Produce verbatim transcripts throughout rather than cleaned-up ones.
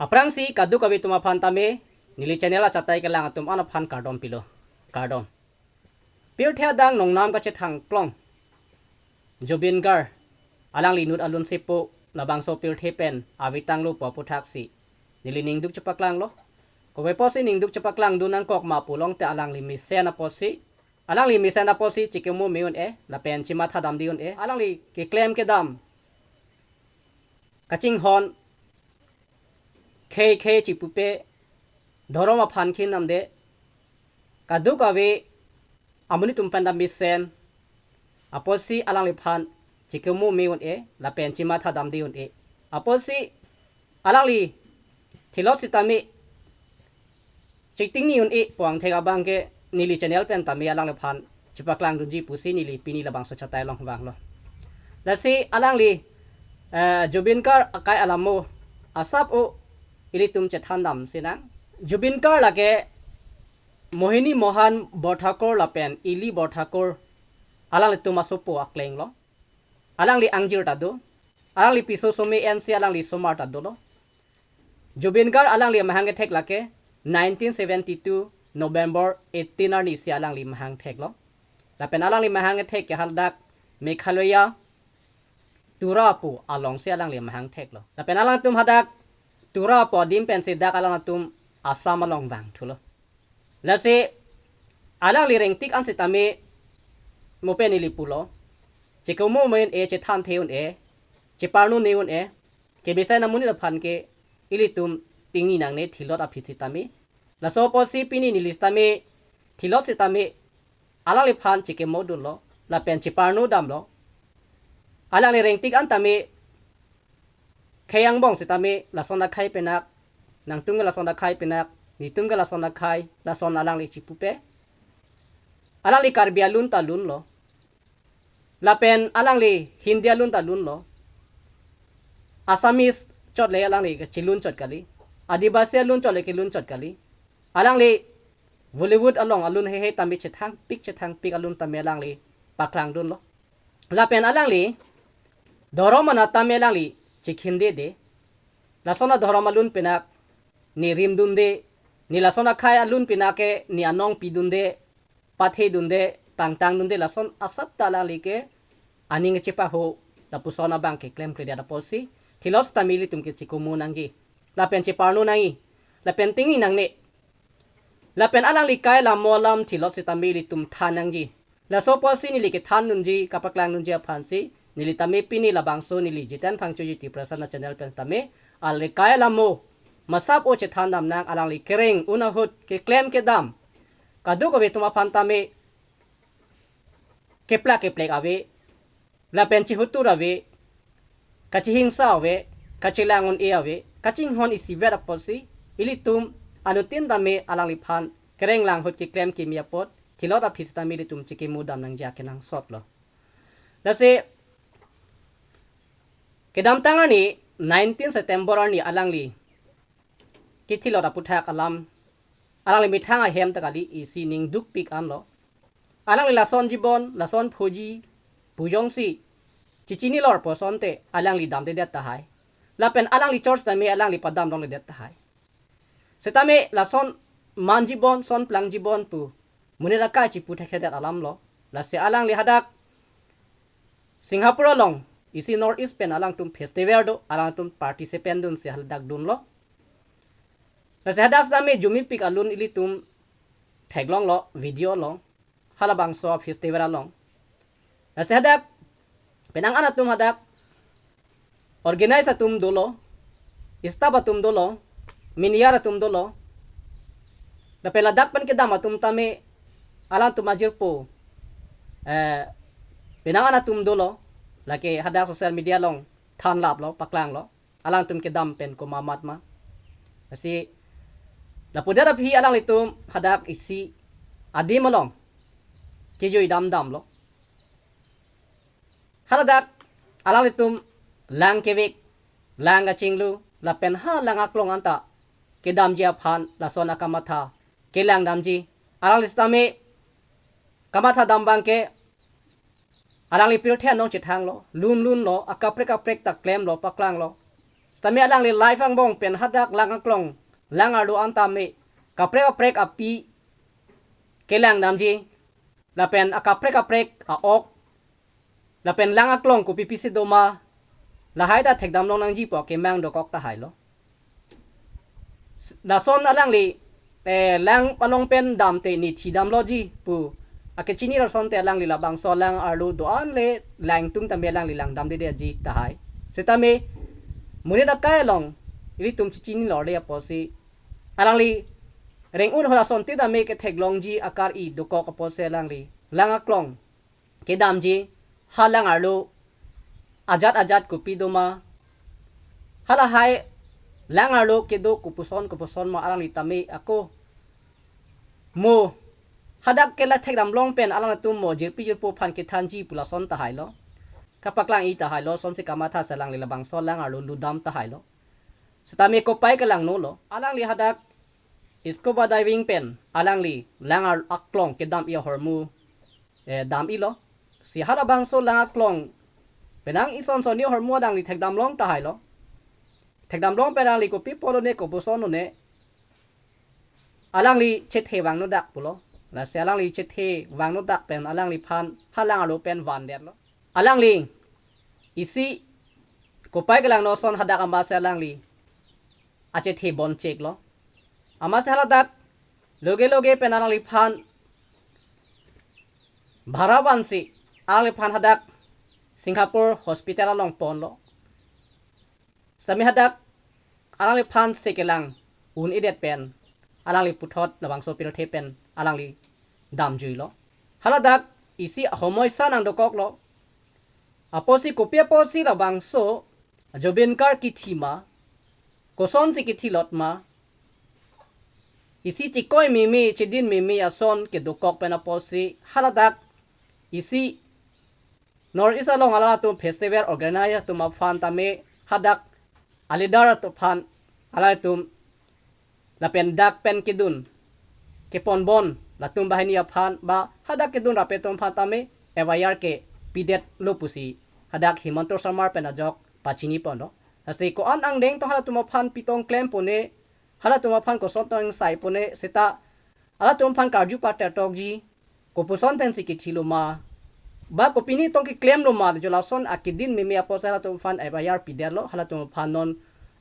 Aphrangsi kadokave atum aphan tame neli channel achatai kelang atum an aphan kardom pilo. Kardom. Pirthe adang nongnam kachethangklong Zubeen Garg alangli inut alun sipo labangso pirthe pen avetanglo pu aputhaksi neli ningduk chepaklanglo. Kove apotsi ningduk chepaklangdun nangkok ma pulote alangli mesen apotsi, alangli mesen apotsi chikimo me un-e lapen chimatha damde un-e, alangli keklem kedam kachinghon khei khei chipupe, dhorom aphan khin namde, kadokave amonit atum pen dam mesen apotsi alangliphan chikimo me un-e lapen chimatha damde un-e. Apotsi alangli thilot sitame chitingni un-e pu angthek abangke neli channel pen tame alangliphan chepaklangdunji pusi neli pini labangso achatai along vanglo. Lasi alangli, eh, Zubeen Garg akai alamo asap o ilitum chethan dam sinang. Zubeen Garg lake Mohini Mohan Borthakur lapen Eli Borthakur alanglitum asopo aklenglo. Alangli angjir ta do. Alangli piso some ensi alangli osomar ta dolo. Zubeen Garg alangli amahang kethek lake nineteen seventy-two November eighteen arnisi alangli mahang theklo. Lapen alangli mahang kethek ke hadak Meghalaya Tura pu alongsi alangli mahang theklo. Lapen alangtum hadak Tura pu adim pensi dak alangtum Assam along vangthulo. Lasi alangli rengtik an sitame mo pen neli pulo, chikimo me un-e, chethanthe un-e, cheparnone un-e, kemesen amonit aphan ke ilitum tingni nangne thilot aphi sitame. Laso apotsi pini neli sitame thilot sitame alangliphan chikimodunlo lapen cheparno damlo. Alangli rengtik an tame khei angbong sitame lason akhai penak, nangtum ke lason akhai penak, netum ke lason akhai, lason alangli chipupe. Alangli Karbi alun ta lunlo. Lapen alangli Hindi alun ta lunlo. Assamese chot le alangli kechelun chot kali. Adivasi alun chot le kelun chot kali. Alangli Bollywood along alun heihei tame chethangpik chethangpik alun tame alangli paklangdunlo. Lapen alangli dhorom anat tame alangli chikhin dede. Lason adhorom alun penak ne rimdunde, ne lason akhai alun penak ke ne anong pidunde, pathedunde, pangtangdunde, lason asap ta alangli ke aning chepaho, lapuson abang ke klemkledet apotsi thilot sitame ilitum ke chikimo nangji. Lapen cheparno nangji. Lapen tingni nangne. Lapen alangli kai alamo alam thilot sitame ilitum than nangji. Laso apotsi neli kethandunji, kapaklang dunji aphansi neli tame pini labangso neli Jiten Phangchoji Tiprasa channel pen tame alangli kai alamo masap o chethan damnang. Alangli kereng un ahut keklem kedam kadokave atum aphan tame keplak keplek ave, lapen chihutur ave, kachihingsa ave, kachelang un-e ave, kachinghon isivet apotsi ilitum anuttin tame alangliphan kereng lang ahut keklem kimi apot thilot aphi sitame ilitum chikimo dam nangji akenangsotlo. Lasi kedamtang arni nineteen September arni alangli kethilot aputhak alam, alangli methang ahem ta kali, isi ningdukpik anlo. Alangli lason jibon, lason phoji pu jongsi chichinilor pu asonte alangli damdedet tahai. Lapen alangli church tame alangli padam longledet tahai. Setame lason man jibon, son plang jibon pu monit akai chipu thekthedet alamlo. Lasi alangli hadak Singapore along isi North East pen alangtum festival do, alangtum participant dunsi hadak dunlo. Lasi hadak setame jumipik alun ilitum theklonglo video along, halabangso festival along. Lasi hadak penang an atum hadak organize atum dolo, staff atum dolo, miniar atum dolo. Lapen ladak pen kedam atum tame alangtum ajirpo, eh, penang an atum dolo, lake hadak social media along thanlaplo, paklanglo. Alangtum kedam pen komat ma. Lasi lapudet aphi alanglitum hadak isi adim along kejui damdamlo. Haladak alanglitum lang kevek, lang kachinglu, lapen ha lang aklong anta kedamji aphan lason akamatha kelang damji. Alangli setame kamatha dam abangke alangli pirthe anong chethanglo, lun lunlo, akaprek kaprek ta klemlo, paklanglo. Tame alangli live angbong pen hadak lang aklong, lang arlo an tame kaprek kaprek api kelang damji, lapen akaprek kaprek a-ok, lapen lang aklong kopi pisi doma, lahai ta thekdam long nangji pu akemang dokok tahailo. Lason alangli eh, lang along pen damte ne thidamloji pu akechini lason te alangli labangso lang arlo do-an le lang tung tame alangli lang damdedetji tahai. Setame monit akai along ilitum chechinilo le apotsi alangli reng-un ahut asonte tame ketheklongji akar-i dokok apotsi alangli lang aklong kedamji, ha lang arlo ajat ajat kopi doma, halahai lang arlo kedo kopuson kopuson ma alangli tame ako mo hadak ke la thekdam long pen alangtum mo jirpi jirpo aphan kethanji pu lason tahailo. Kapaklang-i tahailo, sonsi kamatha si alangli labangso lang arlo ludam tahailo. Setame kopai kelangnolo, alangli hadak scuba diving pen alangli lang ar-, aklong kedam-i ahormu eh, dam-ilo. Si halabangso lang aklong penang ison son ni ahormu alangli thekdam long tahailo. Thekdam long pen alangli kopi pulo ne kopuson lo ne alangli chethe vangno dak pulo. Lasi alangli chethe vangno dak pen alangliphan ha lang arlo pen vandetlo. Alangli isi kopai kelangno ason hadak amatsi alangli achethe boncheklo. Amatsi haladak loge loge pen alangliphan bhara vansi alangliphan hadak Singapore hospital along ponlo. Setame hadak alangliphan se kelang un-edet pen alangli puthot labangso pirthe pen alangli damjuilo. Haladak isi ahomoisa nangdokoklo. Apotsi kopi apotsi labangso Zubeen Garg kithi ma, kosonsi kithilot ma, isi chekoi meme, chedin meme ason kedokok pen apotsi haladak isi North East along alangtum festival organizers atum aphan tame hadak a-leader atum aphan alangtum lapen dak pen kedun keponbon latum banghini aphan ba hadak kedun rapi atum aphan tame F I R kepidetlo pusi hadak Himanta Sarma pen ajok pachini ponlo. Lasi ko-an angdeng tong halatum aphan pi tong klem pone, halatum aphan koson tong sai pone, seta halatum aphan karju pater tokji, kopuson pensi kithilo ma, ba kopine tong keklemlo ma, jo lason akedin meme apotsi halatum aphan F I R pidetlo, halatum aphan non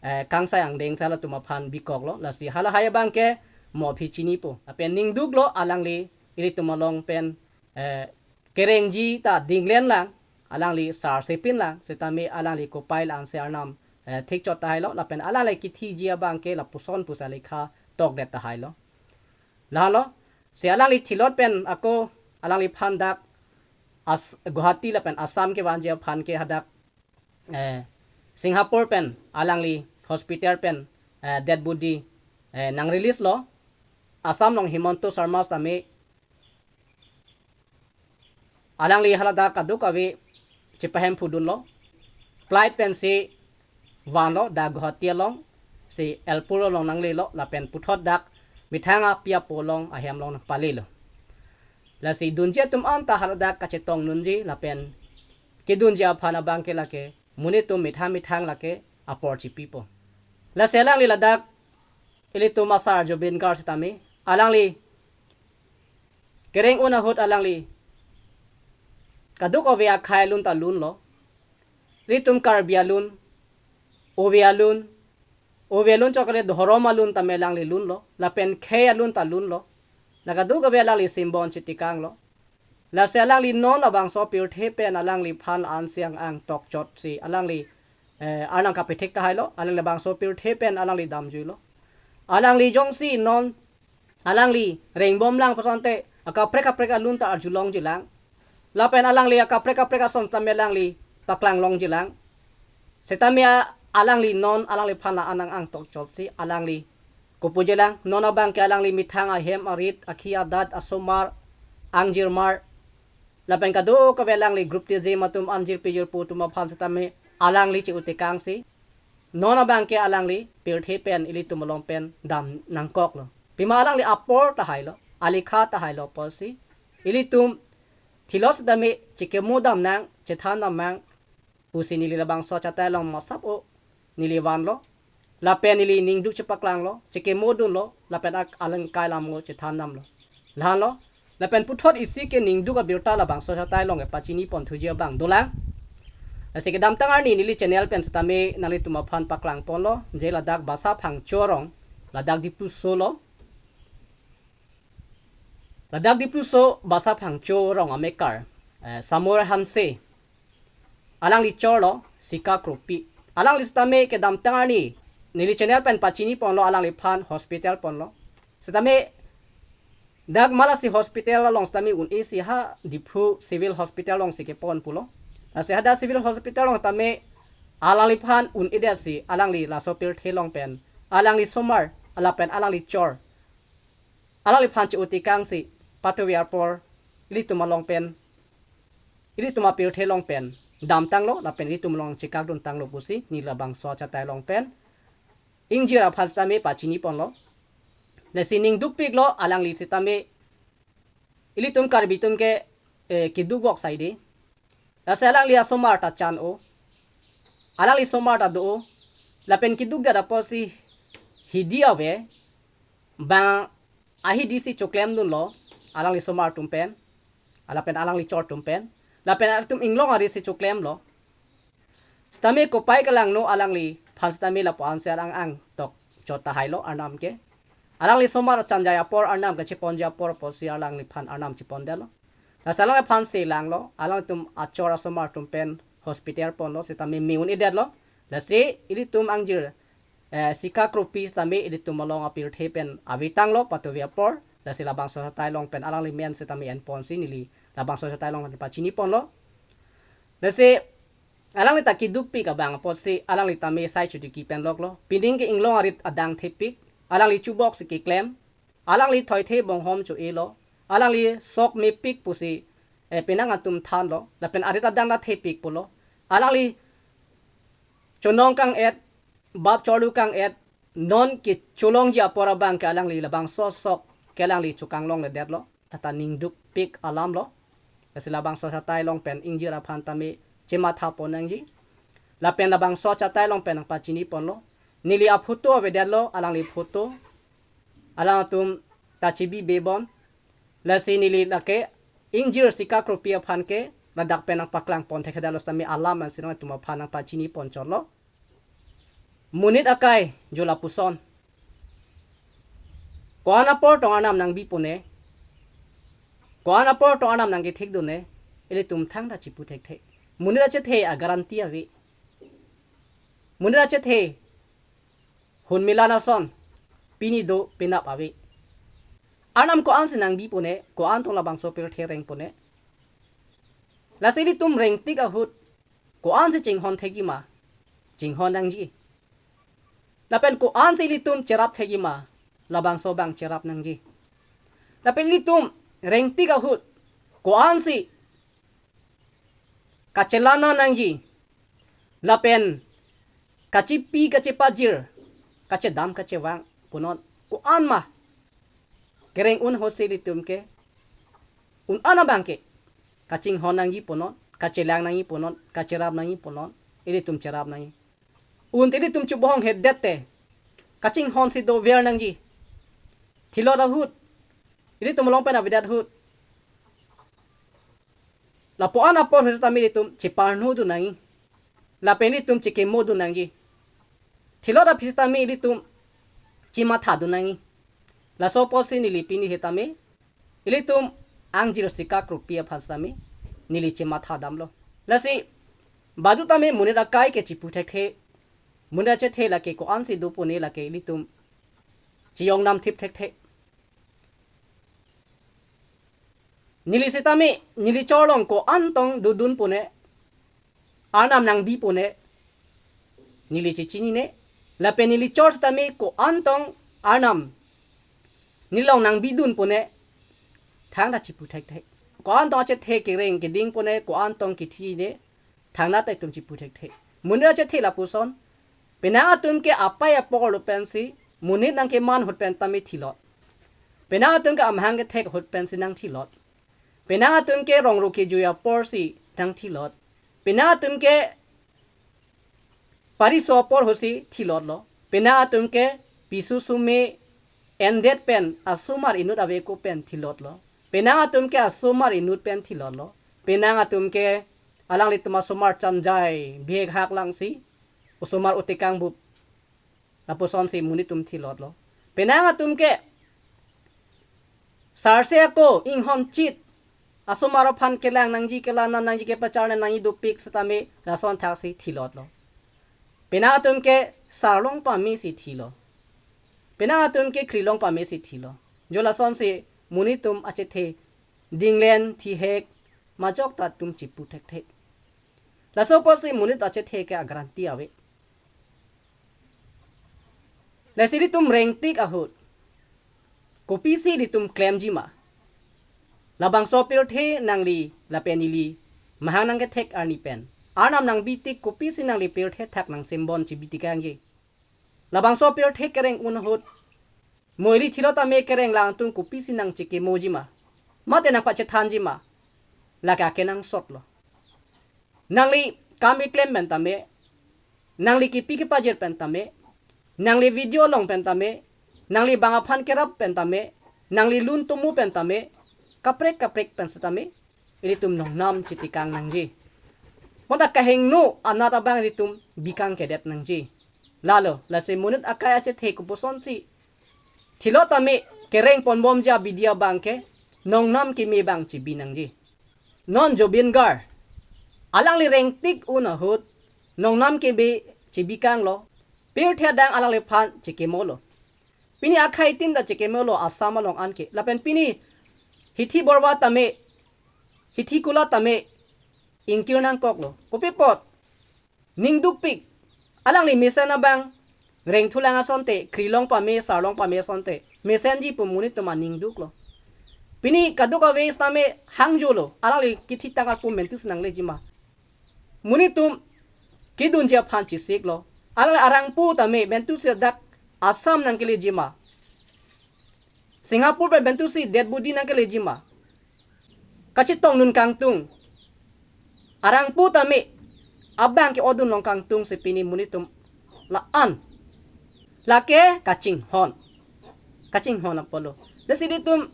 eh, kangsai angdeng si halatum aphan bikoklo. Lasi halahai abangke mo aphi chinipo. Lapen ningduklo alangli ilitum along pen eh, kerengji ta dinglen lang, alangli sarsepin lang, setame alangli kopai la-ansi arnam eh, thikchot tahailo, lapen alangli kithiji abangke lapuson pusi alikha tokdet tahailo. Lahelo, si alangli thilot pen ako alangliphan dak As-, Guwahati lapen Assam kevanji aphan ke hadak eh, Singapore pen alangli hospital pen eh, dead body eh, nang release lo. Assam along Himanta Sarma tame alangli haladak kadokave chepahemphudunlo. Flight pensi vanlo dak Guwahati along, si airport along nanglelo lapen puthot dak methang api apo along ahem along nangpalelo. Lasi dunji atum anta haladak kachetong nunji lapen kedunji aphan abangke lake monit atum methang methang lake apor chipipo. Lasi alangli ladak ilitum asar Zubeen Garg sitame alangli kereng un ahut alangli kadokave akhei alun ta lunlo. Ilitum Karbi alun, ove alun, ove alun chokle dhorom alun tame alangli lunlo, lapen khei alun ta lunlo. La kadokave alangli simbon chitikanglo. Lasi alangli non labangso pirthe pen alangliphan la-ansi ang-ang tokchotsi alangli eh, arnam kapethek tahailo, alangli labangso pirthe pen alangli damjuilo. Alangli jongsi non alangli rengbom lang pu asonte akaprek kaprek alun ta arjulongjilang. Lapen alangli akaprek kaprek ason tame alangli paklanglongjilang. Setame a-, alangli non alangliphan la-an ang-ang tokchotsi alangli kopujilang, non abangke alangli methang ahem arit, akhi adat, asomar, angjirmar, lapen kadokave alangli group T J matum anjirpi jirpo atum aphan sitame alangli che-utekangsi non abangke alangli pirthe pen ilitum along pen dam nangkoklo. Pima alangli apor tahailo, alikha tahailo pusi ilitum thilot sitame chekimo dam nang, chethan dam nang pusi neli labangso achatai along masap o neli vanlo. Lapen neli ningduk chepaklanglo, chekemodunlo, lapen ak alangkai alam ngo chethan damlo. Lahenlo, lapen puthot isi ke ningduk abirta labangso asattai along kepachini pon thuji abang dolang. Lasi kedamtang arni neli channel pen setame nanglitum aphan paklang ponlo, je ladak Basa Phangcho arong, ladak Diphu solo. Ladak Diphu so Basa Phangcho arong amekar, eh, Samuel Hanse. Alangli chorlo Sika Kropi. Alangli setame kedamtang arni neli channel pen pachini ponlo, alangliphan hospital ponlo. Setame dak Malasi hospital along setame un-e si ha Diphu Civil Hospital along si kepon pulo. Lasi hadak Civil Hospital along setame alangliphan un-edet si alangli laso pirthe along pen alangli asomar lapen alangli chor, alangliphan che-o tekangsi patuve apor ilitum along pen, ilitum apirthe along pen damtanglo lapen ilitum along chekakdun tanglo pusi neli labangso asattai along pen ingjir aphan setame pachini ponlo. Lasi ningdukpiklo, alangli setame ilitum Karbi atum ke, eh, keduk vok saide. Lasi alangli asomar ta chan-o, alangli asomar ta do-o. Lapen keduk dak apotsi hidi ave, bang ahidi si choklemdunlo alangli asomar atum pen, lapen alangli chor atum pen, lapen atum inglong arit si choklemlo. Setame kopai kelangno alangliphan setame lapu-an si arang angtok chot tahailo Arnam ke. Alangli asomar chanjai apor, Arnam kecheponji apor apotsi alangliphan Arnam chepondetlo. Lasi alangliphan selanglo, alangtum achor asomar atum pen hospital ponlo, setame me un-edetlo. Lasi ilitum ingjir, eh, Sika Kropi setame ilitum along apirthe pen avetanglo patuve apor. Lasi labangso asattai along pen alangli men setame enponsi neli labangso asattai along pen pachini ponlo. Lasi alangli ta kedukpik abang apotsi alangli tame sai chotiki pen loklo. Pining ke inglong arit adang thepik, alangli chubok si keklem, alangli thoithe bonghom cho-elo, alangli sok mepik pusi, eh, penang atum thanlo, lapen arit adang ta thepik pulo. Alangli chonong kang-et, bap chorlu kang-et, non kecholongji apor abang ke alangli labangso sok ke alangli chokanglongledetlo. Tata ningdukpik alamlo. Lasi labangso asattai along pen ingjir aphan tame chematha pon nangji. Lapen labangso asattai along pen nangpachini ponlo. Neli aphoto avedetlo, alangli photo. Alangtum ta chibi bebon. Lasi neli lake ingjir Sika Kropi aphan ke ladak pen nangpaklang pon thekthedetlo setame alam ansi nangtum aphan nangpachini pon chotlo. Monit akai jo lapuson. Ko-an apor tong Arnam nangbi pone, ko-an apor tong Arnam nangkethekdun ne, ilitum thangta chipu thekthe. Monit achethe a-guarantee ave. Monit achethe hunmilan ason, pini do penap ave. Arnam ko-ansi nangbi pone, ko-an tong labangso pirthe reng pone. Lasi ilitum rengtik ahut, ko-ansi chinghon thekji ma, chinghon nangji. Lapen ko-ansi ilitum cherap thekji ma, labangso abang cherap nangji. Lapen ilitum rengtik ahut, ko-ansi kachelang nangji. Lapen kachepi, kachepajir, kachedam, kachevang punon, ko-an ma kereng un ahutsi ilitum ke, un-an abang ke kachinghon nangji punon, kachelang nangji punon, kacherap nangji punon, ilitum cherap nangji. Unte ilitum chubohong hedet te, kachinghon si dover nangji. Thilot ahut, ilitum along pen avedet ahut, lapu-an apor ahut setame ilitum cheparnodun nangji. Lapen ilitum chekemodun nangji. Thilot aphi setame ilitum chemathadun nangji. Laso apotsi neli pini setame ilitum ingjir Sika Kropi aphan setame neli chematha damlo. Lasi badu tame monit akai ke chipu thekthe. Monit achethe lake ko-ansi do pone lake ilitum chiyong namthip thekthe. Neli setame, neli chor along ko-an tong dodun pone, Arnam nangbi pone, neli chechinine. Lapen neli chor setame ko-an tong Arnam nelilong nangbidun pone, thangta chipu thekthe. Ko-an tong achethe kereng keding pone, ko-an tong kethine, thangta ta itum chipu thekthe. Monit achethe lapuson. Penang atum ke apei apor lo pensi monit nangkeman ahut pen tame thilot. Penang atum ke amahang kethek ahut pensi nangthilot. Penang atum ke rong ro kejui aporsi nangthilot. Penang atum ke pariso apor ahutsi thilotlo. Penang atum ke piso sume endet pen asomar inut ave ako pen thilotlo. Penang atum ke asomar inut pen thilotlo. Penang atum ke alanglitum asomar chanjai bihek hak langsi osomar utikang bup, lapusonsi monit atum thilotlo. Penang atum ke sarse ako inghon chit asomar aphan kelang nangji, kelang nangji, kepacharna nangji dopik setame lason thaksi thilotlo. Penang atum ke sar long pamesi thilo. Penang atum ke kri long pamesi thilo. Jo lasonsi monit atum achethe dinglen thihek majok ta atum chipu thekthek. Laso apotsi monit achethe ke a-guarantee ave. Lasi ilitum rengtik ahut kopisi ilitum klemji ma? Labangso pirthe nangli lapen ili mahang nangkethek arni pen Arnam nangbitik kopisi nangli pirthe thak nangsimbon chibitikangji? Labangso pirthe kereng un ahut mo ili thilot tame kereng lang atum kopisi nangchikimoji ma? Mate nangpachethanji ma? Lake akenangsotlo. Nangli kam keklem pen tame, nangli kipi kepajir pen tame, nangli video along pen tame, nangli bang aphan kerap pen tame, nangli lun tumu pen tame, kaprek kaprek pen setame ilitum nongnam chitikang nangji. Bonta kahingno anat abang ilitum bikang kedet nangji. Lalo, lasi monit akai achethe kopusonsi thilot tame kereng ponbomji abidi abang ke nongnam keme abang chibi nangji. Non Zubeen Garg, alangli rengtik un ahut nongnam keme chibikanglo, pirthe adang alangliphan chikimolo. Pini akhai tin ta chikimolo Assam along anke. Lapen pini hithi borwa tame, hithi kula tame ingkir nangkoklo. Kopi apot? Ning dukpik. Alangli mesen abang rengthulang asonte, kri long pame, sar long pame asonte mesenji pu monit atum aning duklo. Pini kadokave setame hangjolo, alangli kithi tang arpu mentusi nangleji ma? Monit atum kedunji aphan chisiklo. Alangli arangpo tame mentusi dak Assam nangkeleji ma? Singapore pen mentusi dead body nangkeleji ma? Kachetong dun kangtung. Arangpo tame abang ke-odun long kangtungsi pini monit atum la-an. Lake kachinghon. Kachinghon apotlo. Lasi ilitum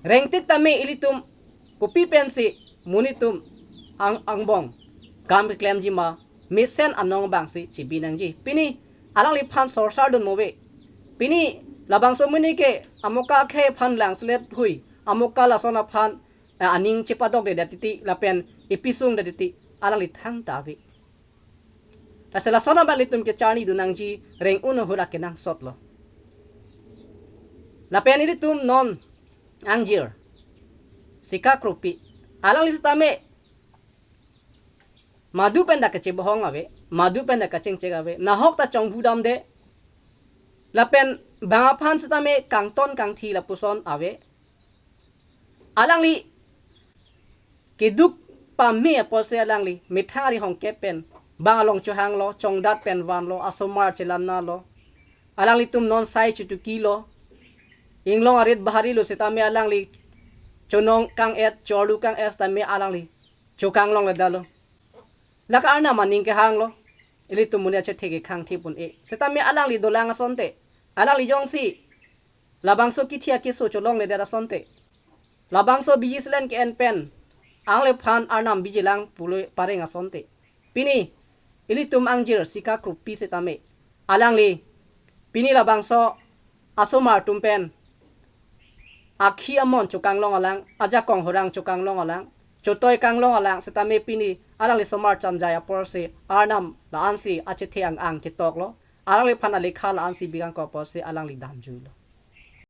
rengtik tame ilitum kopi pensi monit atum ang, angbong kam keklemji ma? Mesen anong abangsi chibi nangji. Pini alangliphan sorsar dun mo ave? Pini labangso amonit ke amoka akhei aphan langselet hui, amoka lason aphan, eh, aning chepadokdedet titi lapen episung det titi alangli thangta ave. Lasi lason abang ilitum kecharni dun nangji, reng un ahut akenangsotlo. Lapen ilitum non angjir Sika Kroppi, alangli setame madu pen ta kachebohong ave, madu pen ta kachingchek ave, nahok ta chonghu damde. Lapen bang aphan setame kangton kangthi lapuson ave. Alangli keduk pame apotsi alangli methang ari hongke pen bang along chohanglo, chongdat pen vanlo, asomar chelannalo. Alanglitum non sai chitukilo. Inglong arit bahari lo setame alangli chonong kang-et, chorlu kang-et setame alangli chokang longledetlo. Lake Arnam aning kehanglo. Ilitum monit achethe kekhang thip un-e. Setame alangli dolang asonte, alangli jongsi labangso kithi akeso cholongledet asonte, labangso biji selen ke-en pen alangliphan Arnam bijilang pulo pareng asonte, pini ilitum angjir Sika Kroppi setame alangli pini labangso asomar atum pen akhi amon chokang long alang, ajakong horang chokang long alang, chotoi kang long alang setame pini alangli somar chanjai apotsi Arnam la-ansi achethe ang-ang ketoklo. Alangliphan alekha la-ansi bikangkok apotsi alangli damjuilo.